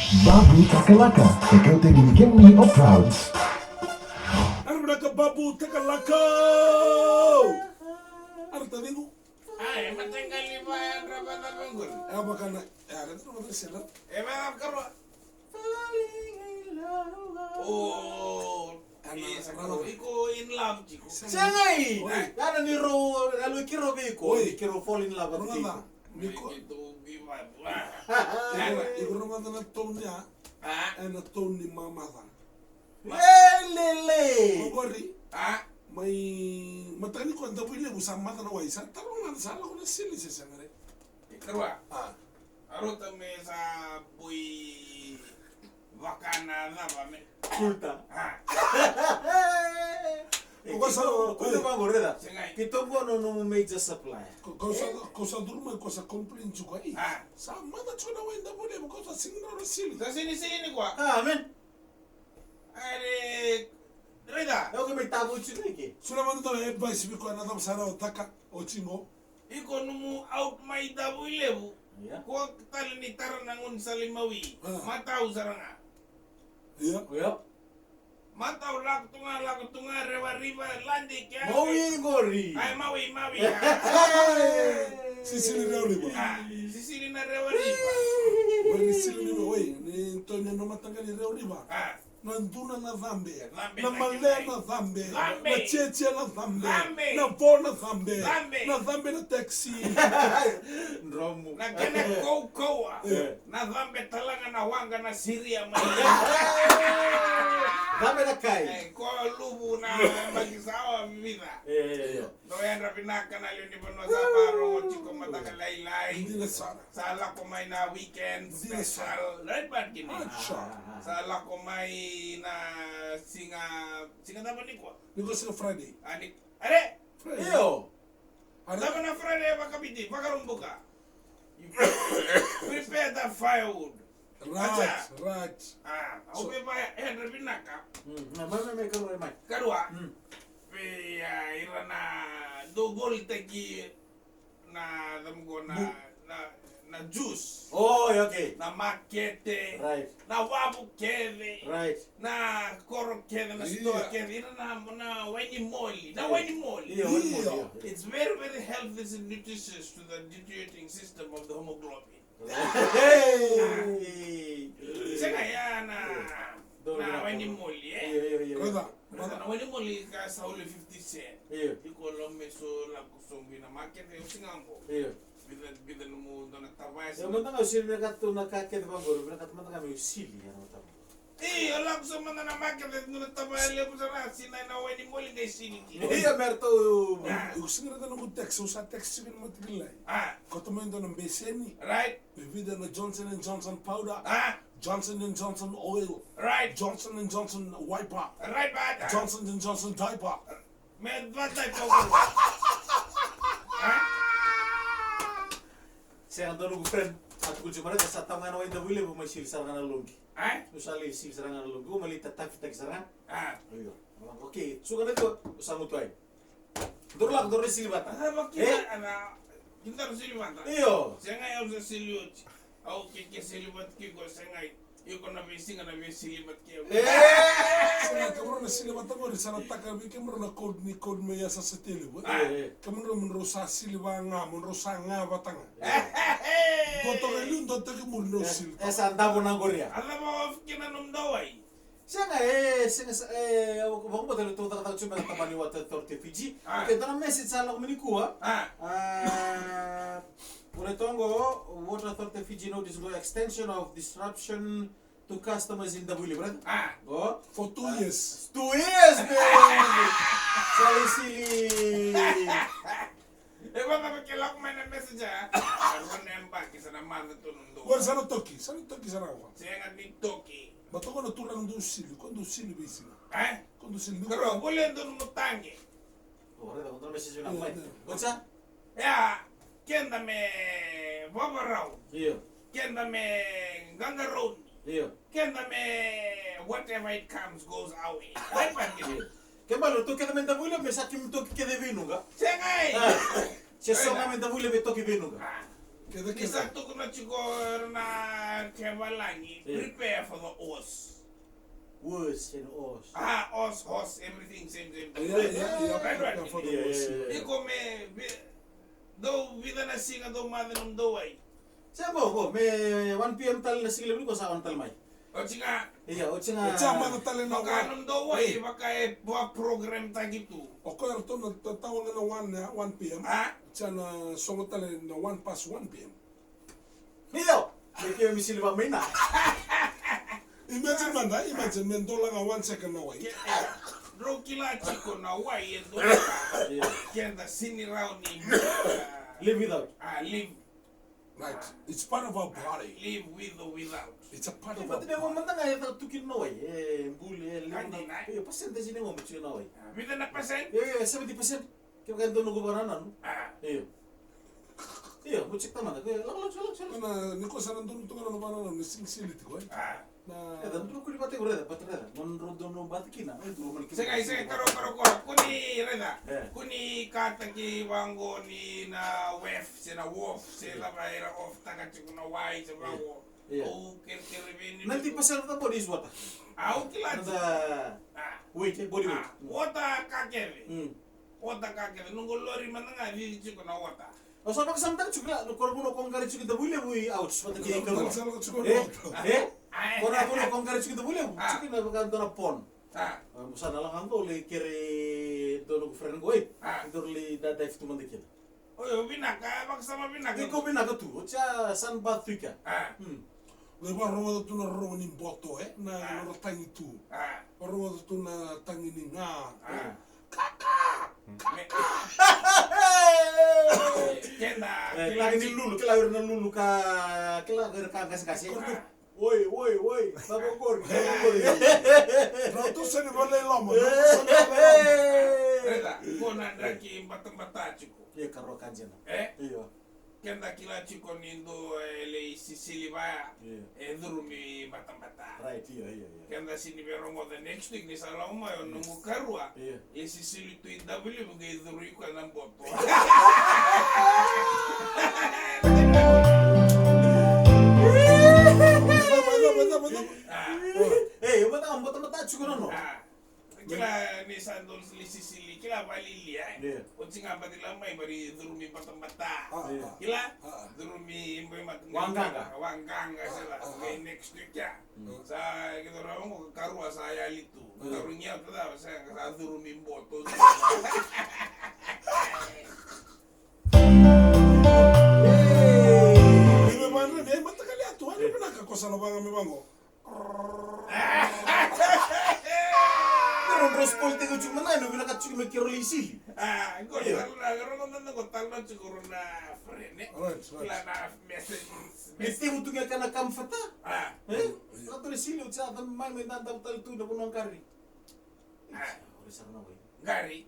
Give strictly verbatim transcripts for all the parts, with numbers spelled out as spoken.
Babu Takalaka, the Gauteng Kemuni of Crowds. Ara vinaka Babu Takalaka. Ara taciqu. A, e mataqali vayadra vata vaqori. E vakana, e ara tu vata sela. E vakakarua. Falling in love. O, e sa karua iko in love tiko. Segai. Oi. Yana ni rau, na lui kiro vei iko. Oi. Ni kiro fall in love vata tiko. Niko. Iko rogoca na tone ya. A? E na tone ni mamaca. Elele. Oqori. A? Mai mataka nikua Davuilevu sa maca na wai, sa taroga, sa lako na sili se sega re. E karua. A. A rauta me sa boi vaka na cava me. Kulta. A. Ko sa, ko sa vaqori da. Segai. Keitou qo na nomu major supplier. Ko, ko sa, ko sa curu mai, ko sa complain tiko ai. A. Sa maca tiko na wai Davuilevu, ko sa sega ni rawa sili. Sa sega ni sili nikua. Amen. Are, raica. Au ke mai tavuci tiko i ke. Sula mada dua na advice vei koya na cava sa rawa taka, o tiko. Iko nomu out mai Davuilevu. Ia. Ko tale ni tara na gaunisala i Maui. A. Matau sara ga. Ia. Ia. Matau lako tu ga, lako tu ga, Rewa River, lade ke. Maui qori. Ai, Maui, Maui, a. Sisili Rewa River. A, sisili na Rewa River. Oi, ni sili ni oi, ni tone na mataqali Rewa River. A. Na duna na cabe. Cabe na malea na cabe. Cabe. Na ciacia na cabe. Cabe. Na vo na cabe. Cabe. Na cabe na taxi. Dromu. Na kena kaukauwa. E. Na cabe talaga na waqa na siria mai. Cabe na kai. E, ko luvu na makisawa vica. E. Dou yadra vinaka na lewe ni vanua sa vakarorogo tiko mataka lailai. Dina sara. Sa lako mai na weekend special. Right back in. Sa lako mai na siga, siga cava nikua? Nikua siga Friday. A ni, are? Friday. Io. Are? Cava na Friday vakaviti, vakarubuka. You prepare the firewood. Right, right. A, au via yadra vinaka. Mm, na, mai, mai, mai, karua, mai. Karua. Mm. Vei, a, ira na dou volitaki na, na, na, na juice. Oh, okay. Na makete. Right. Na wavu kece. Right. Na koro kece, na store kece. Ira na, na wainimoli. Na wainimoli. Io, wainimoli, io. It's very, very healthy and nutritious to the deteriorating system of the hemoglobin. Hey! Sega ya na, na wainimoli, e? Io, io, io, io. Raica, na wainimoli ka sa ule fifty cent. Io. Iko lako mai so, lako sobu ina makete, o siga qo. Io. Vica, vica nomu dua na tavaya. Io, mada ga o sili vinakata tu na ka kece vaqori, vinakata mada ga me o sili, ya na tavaya. Io, lako so mada na makete, dua na tavaya levu sara, sinai na wainimoli qai sili kina. Io, me ratou. Iko sega ni raica noqu text, au sa text tiko ena matakilai. A. Koto mai dua na beseni. Right. Me vica na Johnson and Johnson powder. A. Johnson and Johnson oil. Right. Johnson and Johnson wiper. Right, but, a. Johnson and Johnson diaper. Me vata i pau. A? Sega, dua noqu friend a tukuni tiko, Marika, sa tau ga na wai Davuilevu, mai sili sara ga na loqi. A? Au sa lai sili sara ga na loqi, au mai lai tatafitaki sara ga. A. Io. Okay, suka na tua, au sa mutuai. Dou lako, dou lai sili vata. A, vaki, e? Ana, kidar sili vata. Io. Sega, au sa sili oti. Au ke, ke sili vata kei iko, sega. Iko na veisiga na veisili vata kei au. E! Sega, kemudrau na sili vata qori, sa na taka vei kemudrau na code ni code mai Yasasa Tele, e? A. E, e. Kemudrau, mo drau sa sili va ga, mo drau sa ga vata ga. E. Dua toka e liu, dua toka e muri, drau sili. E, e sa davo na qori ya. A cava off kina nomudou wai? Sega, e, sega, sa, e, au vakabauta ni tou cakacaka tiko mai na tabana ni Water Authority Fiji. A. Okay, dua na message sa lako mai nikua. A. A, o na toqo, Water Authority Fiji notice qo, extension of disruption to customers in Davuilevu, right? A. Qo. For two years. Two years, baby. Sa lai sili. E vata me ke lako mai na message, a? Rua na yabaki sa na maca tu na dua. Qori sa na toki, sa na toki, sa na wa. Sega ni toki. Ba toka na turaga dou sili, ko dou sili veisiga. E? Ko dou sili. Karua, voli e dua nomu taqe. O, raica, dua na message na mai. What's up? Ia, keda me vavarau. Io. Keda me qaqarauni. Io. Keda me whatever it comes goes our way. Right, but io. Ke bale, ratou kece mai Davuilevu me sa kemi toki kece veinuqa. Sega e. A. Se so ga mai Davuilevu me toki veinuqa. A. Keda, ni sa keda tukuna tiko na kaivalagi, yeah, prepare for the horse. Worse than horse. Ah, horse, horse, everything same, same thing. Yeah, yeah, yeah. Right, right. Prepare for the worst. Yeah, yeah, yeah. Iko me, vi-, dou vica na siga dou maca nomudou wai. Sa qo, qo, me one p m tale na siga levu ni ko sa on tale mai. Oti ga. Ia, oti ga. Oti ga maca tale na one. Vaka nomudou wai, vaka e vaka program taki tu. O koya ratou na ta-, tawa ga na one, ya, one p m. Ah? Oti ga na sogo tale na one past one p m. Io, me ke mi sili vamaina. Imagine mada, imagine me dola ga one second na wai. Ke-, eh, drau kila tiko na wai e dola. Io. Keda sini rawa ni, ah, live without. Ah, live. Right. It's part of our body. Live with or without. It's a part of our body. But then, mada ga e ta tuki na wai, e buli, e levu na. Io, percentage ni mo mutu na wai. Ah, with a percent? Io, io, seventy percent. Kevaka e dua noqu vakanananu. Ah. Io. Io, mo check tamada. Io, lako, lako, lako, lako. Na, ni ko sa na donu tu ga na vakanananu, ni sili tiko, e? Ah. Na. E, da dua kuli vata iko raica, but raica. Mo donu bata kina, e dua mani kina. Sega, sega, taro, taro ko, ko ni raica. E. Ko ni kataki vaqo ni na wef, se na wof, se na vaira of, taka tiko na wai, se vaqo. Io. Au kerekere vei ni. Ninety percent of the body is water. Au kila tiko. Na weight, e, body weight. Ah, water ka kece. Mm. Water ka kece. Noqu lori mada ga cici tiko na water. Au sa vakasamataka tiko kila, na koro vuna ko qari tiko Davuilevu i out. Vata kei Karua. E? E? Koro vuna ko qari tiko Davuilevu. Ah. Tiko na vaka dua na pond. Ah. Au sa na lako qo lai kere dua noqu friend qo, e. Ah. Dou lai da dive tu mada kina. Oi, o vinaka, vakasama vinaka. Iko vinaka tu, o tia sunbath tu ika. Ah. Hmm. Lai vakarorogo tu na rorogo ni boto, e, na, ah, nodra tagi tu. Ah. Vakarorogo tu na tagi ni ga. Ah. Kaka! Kaka! Keda, e, kila tagi ni lulu, kila ira na lulu ka, kila ira ka qaseqase. Ah. Oi, oi, oi, na vaqori, na vaqori. Drau tu seni vale loma, drau tu seni vale loma. Raica, ko na draki batabata tiko. Ia, karua ka dina. E? Io. Keda kila tiko ni dua e lai sisili vaya. Io. E curumi batabata. Right, io, io, io. Keda sini vei rogoca next week ni sa lako mai o noqu karua. Io. E sisili tu i Davuilevu qai curu i koya na boto. Ah. Ei, au vata, au batabata tiko na no. Ah. Kila ni sa dau sisili, kila valilia, e? Io. Oti ga bati la mai, bati curumi batabata. Ah, io. Kila? Ah, ah. Curumi boi mata. Waqaqa. Waqaqa, sela. Ah, ah. Qai next week ya. Mm. Sa keitou rawa qo karua sa yali tu. Mm. Karua ni au tada sa, sa curumi boto. Ni me vanua ni ai mataqali atu, ani vinaka ko sa na vaga me vaqo. Ni rau spoil tiko tiko mana, ni vinaka tiko me kero lai sili. Ah, qo, io, talo na, qo, qo, qo, talo na tiko na friend, e? Right, right. Kila na message. Ni tevu tu ga kana kam fata. Ah. E? Io. Ratou lai sili, o tia, mai, mai, da, da, tale tu, na vanua qori. Ah. Ori sara na wai. Qori.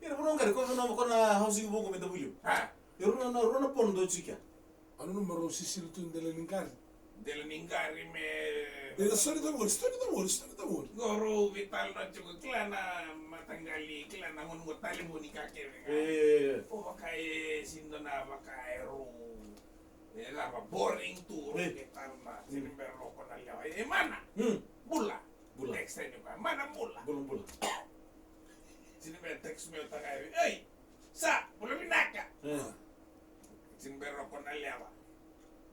Ira vanua qori, ko vanua, ko na housing vou qo me Davuilevu. Ah. Ira na, na, rua na pond dau tiko ya. Au nanuma rau sisili tu dela ni qori. Dela ni qori me. E, stori Davuilevu, stori Davuilevu, stori Davuilevu. Qo rau veitalanoa tiko, kila na mataqali, kila na gone qo talevoni ka kece ga. E, e, e. O vaka e sini dua na vaka e rau. E cava, boring tu, e, rau veitalanoa, sini bera rau kona lewa. E, mana. Hmm. Bula. Bula. Text ni koya, mana bula. Bula, bula. Sini me text me taka, ei, sa, bula vinaka. E. Sini bera rau kona lewa.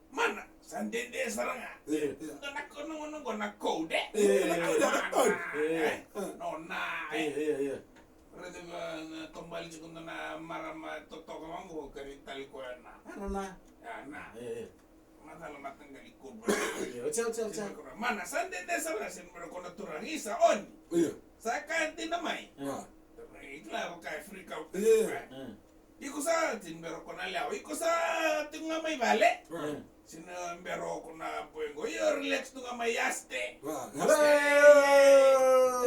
Mana, sa dede sara ga. E, e. Dua na ko, na, na, na code. E, e, e. Mana, e. E. Nona, e. E, e, e. Raica na tobali tiko na marama totoka vaqo, kari tali koya na. A, nona. A, na. E, e. Macala mataqali kobu. Io, oti, oti, oti. Mana, sa dede sara ga, sini bera kona turaga, isa, oni. Io. Sa ka dina mai. Io. Turaga, kila vaka e freak out. Io. Io. Iko sa, sini bera kona lewa. Iko sa tiko ga mai vale. Io. Sini bera kona boy qo. Io, relax tu ga mai yaste. Io. Yaste.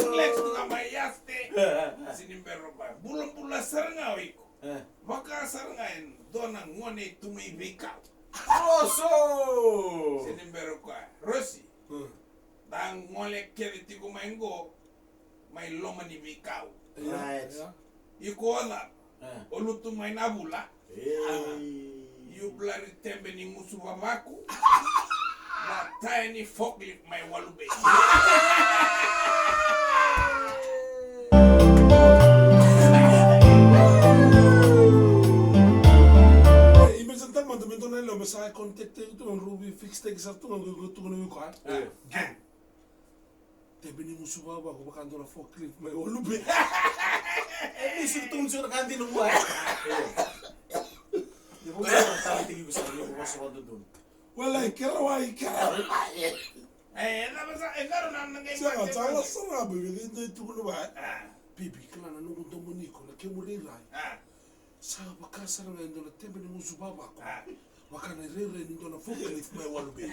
Relax tu ga mai yaste. Sini bera ba. Bulabula sara ga o iko. E. Vaka sara ga e dua na gone tu mai veikau. Roso! Sini bera koya. Rosi. Hmm. Da gole kece tiko mai qo, mai loma ni veikau. Right. Io. Iko o cava? E. O lutu mai na vula. Ei. Tubulari tebe ni gusu vavaku. Na taya ni forklift mai Walu Bay. Imagine tale mada me dua na yalewa me sa contact-taki tu ga, drau vei fix-taki sara tu ga, qo tukuna vei koya. Tebe ni gusu vavaku vaka dua na forklift mai Walu Bay. E, ni suru tu, ni suru ka dina vua. Ni vou sa tala tiki ko sa ni ko sa wa dodon. Wala, i kera wa, i kera wa. E, e na vasa, e na rona na ngai. Sa, sa la sara ba vei dai tukuna va. Bibi, kila na noqu domo ni ko na kemu rairai. Sa vaka sara ga e dua na tebe ni gusu vavaku. Vaka na rairai ni dua na forklift mai Walu Bay.